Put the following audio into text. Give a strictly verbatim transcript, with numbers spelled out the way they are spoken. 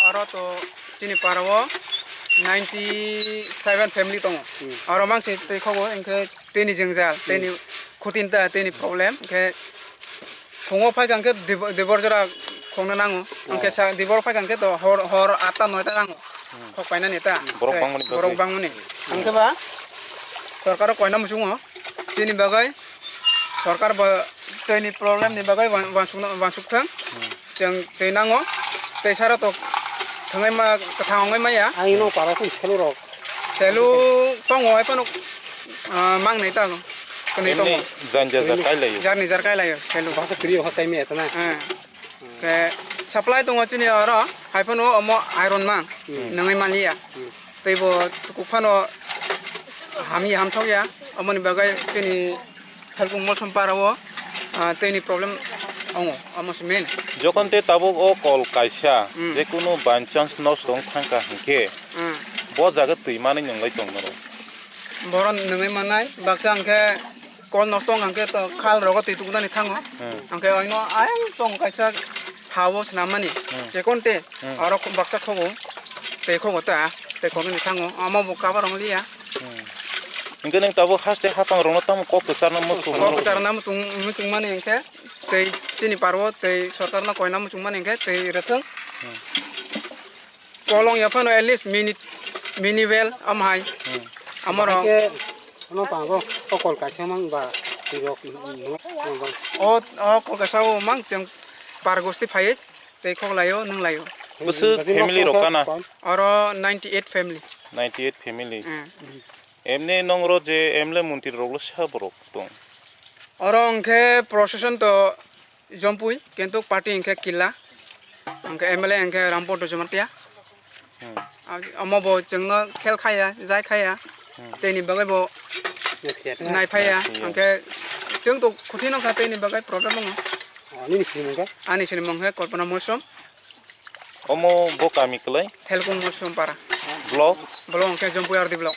Aro to chini para o ninety seven family tongo. Hmm. Aro mang se twi khogo, hwnkhe tini jwngjal, hmm, tini khutinta, tini problem, hwnkhe khungo phai kha hwnkhe dib-, dibor jora khungna nango. Hwnkhe, oh, sa dibor phai kha hwnkhe to hor, hor atta noita nango. Hmm. Khok painani ta. Borok, hwnkhe, bangmani borok bagwi. Bangmani. Hmm. Hwnkhe ba sorkaro koina muchungo. Chini bagwi sorkar bo twi ni problem ni bagwi wan-, wansukna, wansuk thang. Hmm. Chwng twi nango, tei sara tok thangwi ma, kwthang wngwi maya. Ang ino para kung selu rok. Selu tongo, hai phano, ah, mang nai ta, kwnwi tongo. Emni jan jar jar kai laio. Jarni jar kai laio, selu. Basa kri ha tai me etna. Eh. Ke supply tongo chini oro, hai phano omo iron mang, hmm, nangwi maliya. Hmm. Tei bo tukuk phano hamya hamthok ya, omoni bagwi chini Khalkung Molsom para o, ah, tei ni problem ongo, omo se main. Jokon te tabuk o kol kaisa, hmm, je kunu by chance nosto wng thang kha hinkhe, hmm, bo jaga twi manwi nwnglai tong norok. Boron nwnglai mannai, baksa hwnkhe kol nosto wng kha hwnkhe to khal rogo twi tukunani thango. Hmm. Hwnkhe oino ayang tong kaisa ha o swnam mani, hmm, chekon te, hmm, oro baksa khobo tei khobo ta, tei khogini thango, omo bo cover wng liya. Hmm. Hingke nang tabuk haste hapang rokno tamo kok kwcharna muchung mano? Kok kwcharna muchung, muchung mani hingke tei chini parwo tei sorkarno koina muchung mani hingke tei rwthwng. Hmm. Kolong ya phano at least mini, mini well am hai. Hmm. Amorok. Bahai ke, ano tango, o kol kaisa mang ba, tirok, no, no, no. O, o kol kaisa o mang chwng par gosti phaiwi tei khok laio, nwng laio. Bwswk family rok kana? Oro ninety eight family. Ninety eight family. Eh. Emni nongro je M L A montri rok lo sa borok tong. Oro hwnkhe procession to Jompui, kintu party hwnkhe Killa, hwnkhe M L A hwnkhe Rampodo Jamatia. Hmm. Amo bo chwngno khel khaya, jai khaya. Hmm. Tei ni bagwi bo nai phaya. Nai phaya. Hwnkhe chwng to khuti nokha tei ni bagwi problem wngo. Oh, nini sinimung khe? Ani sinimung khe Kalpana Mosom. Omo bo kami kwlai? Thelkung Mosom para. Block? Block hwnkhe Jompui R D block.